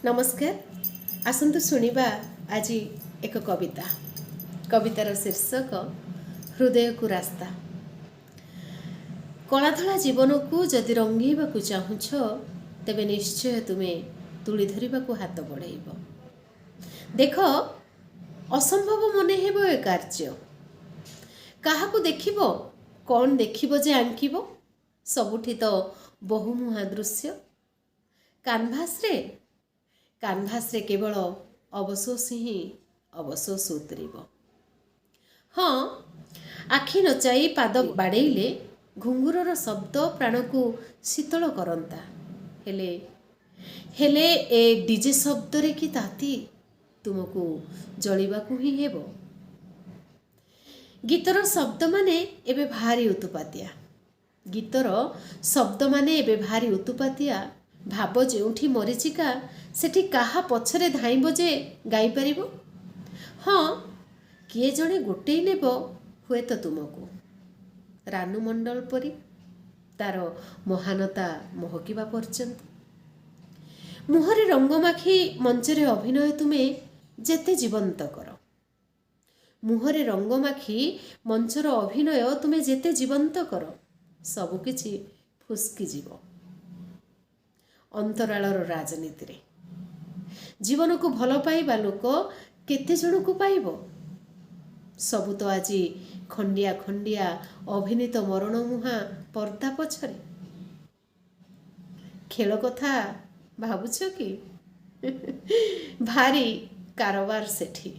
ନମସ୍କାର। ଆସନ୍ତୁ ଶୁଣିବା ଆଜି ଏକ କବିତା। କବିତାର ଶୀର୍ଷକ ହୃଦୟକୁ ରାସ୍ତା। କଳାଧଳା ଜୀବନକୁ ଯଦି ରଙ୍ଗେଇବାକୁ ଚାହୁଁଛ, ତେବେ ନିଶ୍ଚୟ ତୁମେ ତୁଳି ଧରିବାକୁ ହାତ ବଢ଼େଇବ। ଦେଖ, ଅସମ୍ଭବ ମନେ ହେବ ଏ କାର୍ଯ୍ୟ। କାହାକୁ ଦେଖିବ, କ'ଣ ଦେଖିବ ଯେ ଆଙ୍କିବ? ସବୁଠି ତ ବହୁମୁହାଁ ଦୃଶ୍ୟ। କାନଭାସରେ କେବଳ ଅବଶୋଷ ହିଁ ଅବଶୋଷ ଉତରିବ। ହଁ, ଆଖି ନଚାଇ ପାଦ ବାଡ଼େଇଲେ ଘୁଙ୍ଗୁରର ଶବ୍ଦ ପ୍ରାଣକୁ ଶୀତଳ କରନ୍ତା। ହେଲେ ଏ ଡିଜେ ଶବ୍ଦରେ କି ତାତି? ତୁମକୁ ଜଳିବାକୁ ହିଁ ହେବ। ଗୀତର ଶବ୍ଦମାନେ ଏବେ ଭାରି ଉତୁପାତିଆ। ଗୀତର ଶବ୍ଦମାନେ ଏବେ ଭାରି ଉତୁପାତିଆ। ଭାବ ଯେଉଁଠି ମରିଚିକା, ସେଠି କାହା ପଛରେ ଧାଇଁବ ଯେ ଗାଇପାରିବ? ହଁ, କିଏ ଜଣେ ଗୋଟେଇ ନେବ ହୁଏତ ତୁମକୁ, ରାନୁ ମଣ୍ଡଳ ପରି, ତାର ମହାନତା ମହକିବା ପର୍ଯ୍ୟନ୍ତ। ମୁହଁରେ ରଙ୍ଗ ମାଖି ମଞ୍ଚରେ ଅଭିନୟ ତୁମେ ଯେତେ ଜୀବନ୍ତ କର, ମୁହଁରେ ରଙ୍ଗ ମାଖି ମଞ୍ଚର ଅଭିନୟ ତୁମେ ଯେତେ ଜୀବନ୍ତ କର, ସବୁକିଛି ଫୁସ୍କିଯିବ ଅନ୍ତରାଳର ରାଜନୀତିରେ। ଜୀବନକୁ ଭଲ ପାଇବା ଲୋକ କେତେ ଜଣକୁ ପାଇବ? ସବୁ ତ ଆଜି ଖଣ୍ଡିଆ ଖଣ୍ଡିଆ ଅଭିନୀତ ମରଣ ମୁହାଁ ପର୍ଦ୍ଦା ପଛରେ। ଖେଳ କଥା ଭାବୁଛ କି? ଭାରି କାରବାର ସେଠି।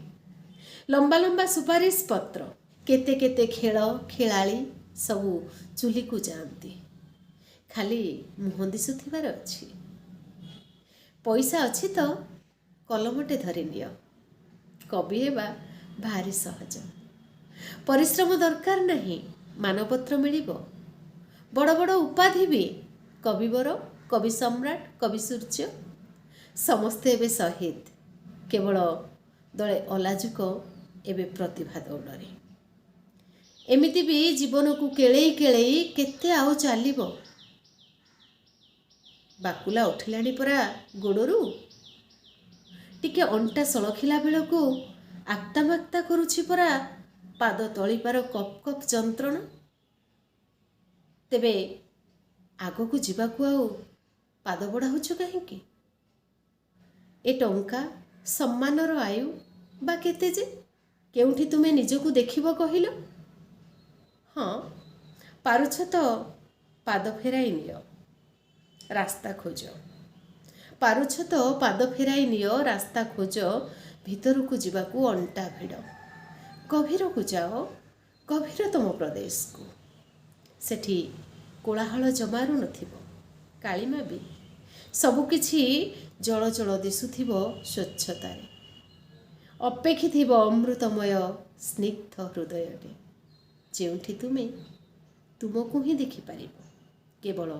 ଲମ୍ବା ଲମ୍ବା ସୁପାରିଶ ପତ୍ର। କେତେ କେତେ ଖେଳ ଖେଳାଳି ସବୁ ଚୁଲିକୁ ଯାଆନ୍ତି। ଖାଲି ମୁହଁ ଦିଶୁଥିବାର ଅଛି। ପଇସା ଅଛି ତ କଲମଟେ ଧରିନିଅ। କବି ହେବା ଭାରି ସହଜ। ପରିଶ୍ରମ ଦରକାର ନାହିଁ। ମାନପତ୍ର ମିଳିବ, ବଡ଼ ବଡ଼ ଉପାଧି ବି। କବିବର, କବି ସମ୍ରାଟ, କବି ସୂର୍ଯ୍ୟ, ସମସ୍ତେ ଏବେ ସହିଦ। କେବଳ ଦଳେ ଅଲାଜୁକ ଏବେ ପ୍ରତିଭା ଦୌଡ଼ରେ। ଏମିତି ବି ଜୀବନକୁ କେଳେଇ କେଳେଇ କେତେ ଆଉ ଚାଲିବ? ବାକୁଲା ଉଠିଲାଣି ପରା ଗୋଡ଼ରୁ। ଟିକେ ଅଣ୍ଟା ସଳଖିଲା ବେଳକୁ ଆକ୍ତା ମାକ୍ତା କରୁଛି ପରା ପାଦ ତଳିପାର କପ୍ କପ୍ ଯନ୍ତ୍ରଣା। ତେବେ ଆଗକୁ ଯିବାକୁ ଆଉ ପାଦ ବଢ଼ାଉଛ କାହିଁକି? ଏ ଟଙ୍କା ସମ୍ମାନର ଆୟୁ ବା କେତେ ଯେ? କେଉଁଠି ତୁମେ ନିଜକୁ ଦେଖିବ କହିଲ? ହଁ, ପାରୁଛ ତ ପାଦ ଫେରାଇ ନିଅ, ରାସ୍ତା ଖୋଜ। ପାରୁଛ ତ ପାଦ ଫେରାଇ ନିଅ, ରାସ୍ତା ଖୋଜ। ଭିତରକୁ ଯିବାକୁ ଅଣ୍ଟା ଭିଡ଼। ଗଭୀରକୁ ଯାଅ, ଗଭୀରତମ ପ୍ରଦେଶକୁ। ସେଠି କୋଳାହଳ ଜମାରୁ ନଥିବ, କାଳିମା ବି। ସବୁକିଛି ଜଳ ଜଳ ଦିଶୁଥିବ ସ୍ୱଚ୍ଛତାରେ। ଅପେକ୍ଷିଥିବ ଅମୃତମୟ ସ୍ନିଗ୍ଧ ହୃଦୟରେ, ଯେଉଁଠି ତୁମେ ତୁମକୁ ହିଁ ଦେଖିପାରିବ, କେବଳ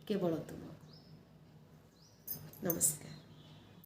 କେବଳ ତୁମକୁ। ନମସ୍କାର।